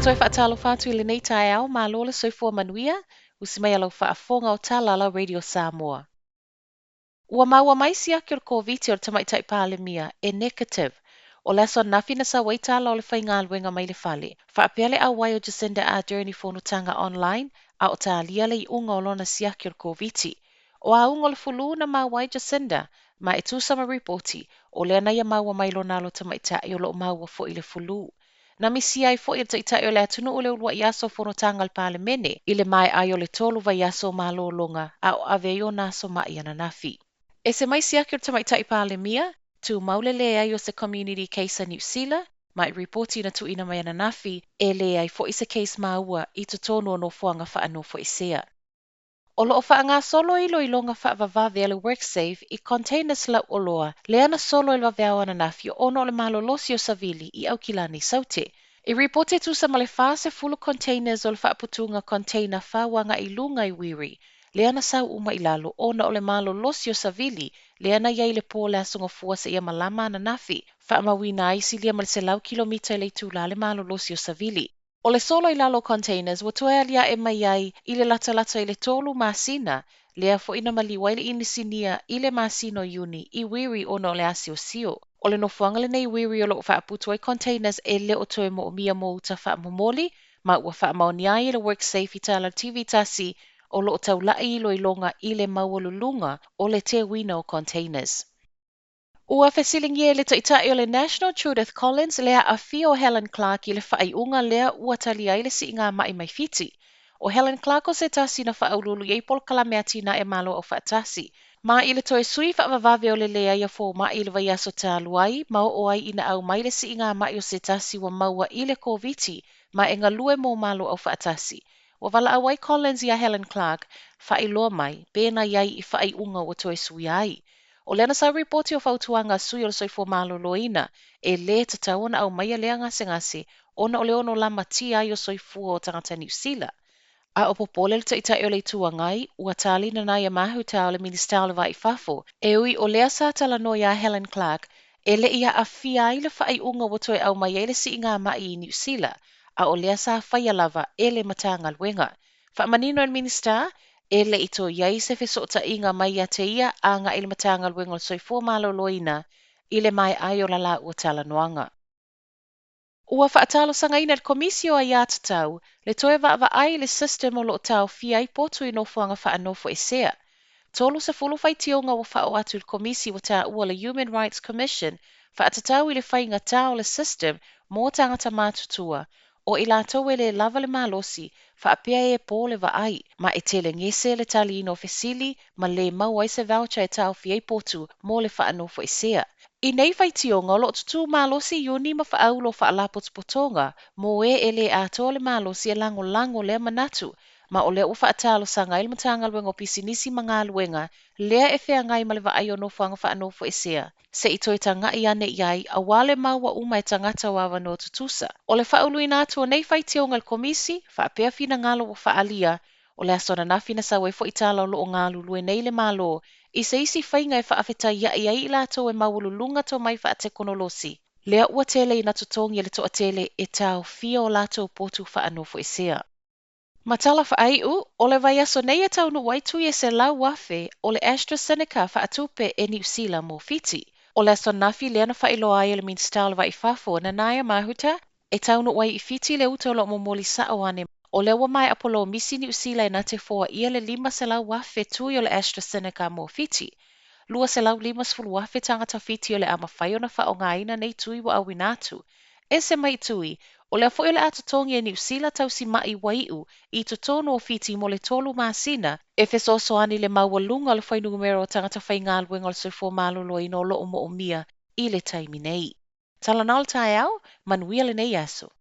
toe faatalofa atu i lenei taeao, malo le soifua manuia, usi mai a lau faafofoga o tala a lau Radio Samoa. Ua maua mai siaki o le Koviti o le Tamaitai Palemia e negative. O le aso ananafi na sau ai tala o le faigaluega mai le fale, faapea le auai o Jacinda Ardern i fonotaga online a o talia le iuga o lona siaki o le Koviti. O auga o le fulu na maua ai Jacinda, ma e tusa ma ripoti, o lea na ia maua mai lona alo tamaitai o lo o maua foi i le fulu. Na misia ai foi e le Taitai o le atunuu le uluai aso o fonotaga a le Palemene i le maea ai o le tolu vaiaso o malologa a o ave ai ona aso ma'i ananafi. Ese mai siaki o le Tamaitai Palemia, tumau le leai o se community case a Niu Sila, ma i ripoti na tuuina mai ananafi, e leai foi se case maua i totonu o nofoaga faanofoesea. O lo o faagasolo iloiloga faavavave a le WorkSafe i containers lauoloa lea na solo i le vaveao ananafi ona o le malolosi o savili i Aukilani Saute. I ripoti e tusa ma le 40 containers o le faaputuga container fau agai i luga i Wiri, lea na sau uma i lalo ona o le malolosi o savili lea na i ai i le po o le Aso Gafua seia malama ananafi, faamauina ai silia ma le 100 kilomita i le itula le malolosi o savili. O le solo i lalo o containers ua toe aliae mai ai i le latalata i le tolu masina, lea foi na maliu ai le inisinia i le masina o Iuni i Wiri ona o le asiosio. O le nofoaga lenei i Wiri o lo o faaputu ai containers e le o toe moomia mo uta faamomoli, ma ua faamaonia ai e le WorkSafe i tala TV tasi o lo o taulai iloiloga i le maualuluga o le teuina o containers. Ua fesiligia e le Taitai o le National Judith Collins le aafia o Helen Clark i le faaiuga lea ua talia ai le siiga ma'i mai Fiti. ʻO Helen Clark o se tasi na faauluulu i ai polokalame atinae Malo Aufaatasi, ma i le toe sui faavavave o le leai o fomaʻi i le vaiaso talu ai ma oo ai ina aumai le siiga ma'i o se tasi ua maua i le Koviti ma e galue mo Malo Aufaatasi. Ua valaau ai Collins iā Helen Clark, faailoa mai, pe na i ai i faaiuga ua toe suia ai. O lea na sau ripoti o fautuaga a sui o le Soifua Maloloina e lē tatau ona aumaia lea gasegase ona o le ono lamatia ai o soifua o tagata Niu Sila. A o popole le Taitai o le Itu Agai, ua tali Nanaia Mahuta o le Minisita o le Va i Fafo, e ui o lea sa talanoa iā Helen Clark e le i aafia ai le faaiuga ua toe aumai ai le siiga ma'i i Niu Sila, a o lea sa faia lava e le Matagaluega. Faamanino e le Minisita, e le i toe i ai se fesootaiga mai ia te ia agai i le Matagaluega o le Soifua Maloloina i le maea ai o la lāua talanoaga. Ua faatalosagaina e le Komisi o Aiatatau le toe vaavaai i le system o lo o taofia ai potu i nofoaga faanofoesea. 30 faitioga ua faaoo atu i le Komisi ua taua le Human Rights Commission faatatau i le faigatā o le system mo tagata matutua o i latou e lē lava le malosi, faapea e pō le vaai, ma e tele gese le taliina o fesili ma lē maua ai se voucher e taofi ai potu mo le faanofoesea. I nei faitioga, o lo o tutū malosi iuni ma faaulo o faalapotopotoga mo ē e lē atoa le malosi e lagolago lea manatu, ma o lea ua faatalosaga ai le Matagaluega o Pisinisi ma Galuega lea e feagai ma le vaai o nofoaga faanofoesea se i toe taga'i ane i ai auā le maua uma e tagata o avanoa tutusa. O le faauluina atu o nei faitioga i le Komisi, faapea finagalo ua faaalia, o le aso ananafi na sau ai foi tala o lo o galulue nei le Malo i se isi faiga e faafetaia'i ai i latou e maualuluga tomai faatekonolosi, lea ua tele ina totogi e le toatele e taofia o latou potu faanofoesea. Ma tala faaiu, o le vaiaso nei e taunuu ai tui e 100,000 o le AstraZeneca faatupe e Niu Sila mo Fiti. O le aso ananafi lea na faailoa ai e le Minisita o le Va i Fafo, Nanaia Mahuta, e taunuu ai i Fiti le uta o lo o momoli sa'o ane. O lea ua maea polomisi Niu Sila e na te foaia le 500,000 tui o le AstraZeneca mo Fiti. 250,000 tagata Fiti o le a mafai ona faaaogaina nei tui ua auina atu. Ese mai tui, o lea foi o le a totogi e Niu Sila tausi ma'i ua iu i totonu o Fiti mo le tolu masina, e fesoasoani i le maualuga o le fuainumera o tagata faigaluega o le soifua maloloina o lo o moomia i le taimi nei. Talanoa le taeao, manuia lenei aso.